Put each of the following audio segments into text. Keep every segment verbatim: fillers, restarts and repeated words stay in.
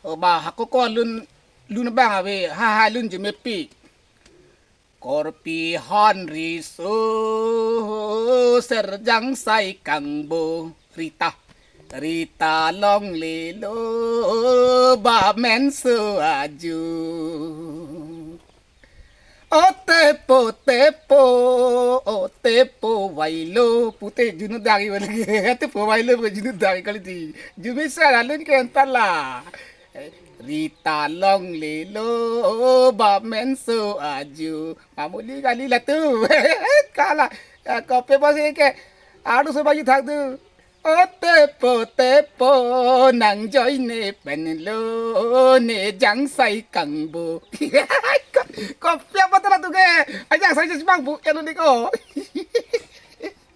O ba, hako ko lun, lun bang ave, ha ha lun jemepik. Korpi hon riso serjang sai kangbo Rita. Rita longlelo ba menso aju. O tepo, tepo, o tepo vailo, pute junu dari wali. Tepo vailo, junu dari kali di. Jumi sa lalun ke entala. Rita longlelo ba menso aju. Mamuli kali latu. Kala, eh, kopi pasi ke. Aduh, sobaji thak tu. O tepo, tepo, nangjoine penlo, ne jang sai kangbo. Kopi apa tu latu ke? Ajang sai jang bang bu, elu ni ko.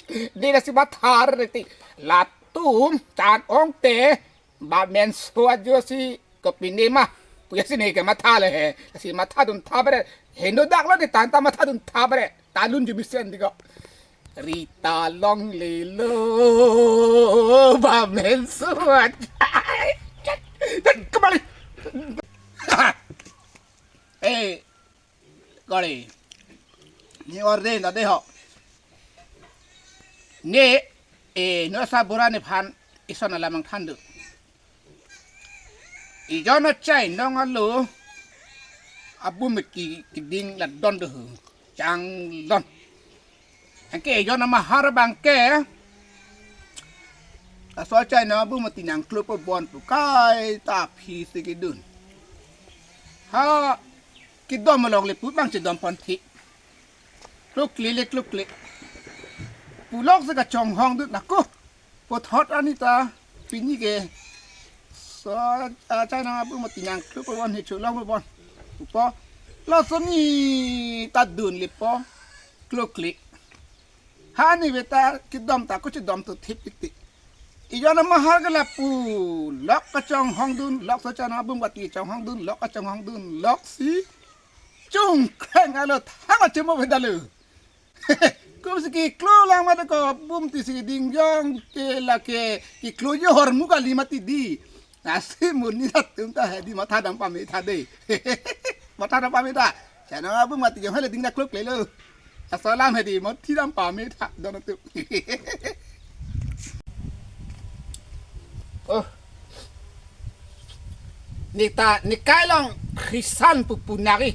Di nasi mathar ti. Latum, chan ong te, ba menso aju si kopine ma. Puya si ne ke matha le he. Si mathadun tha bre. Hendo dak lo di tanta mathadun tha bre. Talun jumisen di ko. Rita longlelo ba menso aju. Kembali. Eh, kori. Ni orde na de ho. Ni, eh, no sabura ni phan ison alam ang thandu. Ijon achai nong alo abum ki kiding la don do hu. Chang lon. Anke ijon amahar bangke. Laso achai nong abum ti nangklo po bon pu kaita aphi si kedun. Ha, kedom along le pu bang chedom pon thi. Klokle le klokle. Pulok si kachonghong dun nako. Puthot arni ta pini ke. So, achai nong abum ti nangklo po bon he cholong po bon. Upo. Laso ni ta dun le po. Klokle. Ha ni ve ta kedom ta ko chedom tu thip tik tik. Ijon amahar ke lapu. Lok kachonghong dun, lok so achai nong abum ti chonghong dun, lok kachonghong dun, lok si. Chungkreng alo thang achemo vedalu. Kum si keklo lang mati ko bum ti si ding jong ke lake keklo johor mu kali mati di. Nasi muni atum ta hedi matha dam pame tha de. Matha dam pame tha. Chai nong abum mati jong hele ding dak klok lelo. Asalam hedi mati dam pame tha don tu. Oh. Neta, ne kai long Khristan pu punari.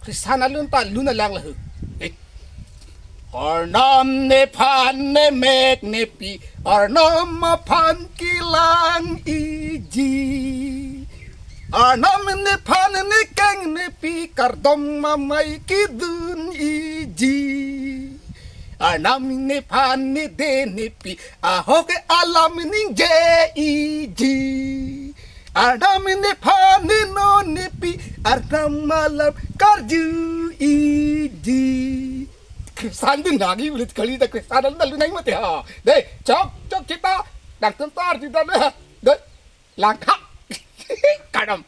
Khristan alun ta lun alang lahu. Eh. Arnam nephan nemek nepi, Arnam aphan kelang iji. Arnam nephan nekeng nepi, kardom amei kedun iji. Arnam nephan nede nepi, ahok alam ningje iji. Arnam nephan neno nepi, Arnam alam karju iji. Khristan dun lagi ulit kali ta Khristan dun lagi nai mati ha. Dei, chok, chok kita, nangtum tar kita deh. Dei, langkha. Kadam.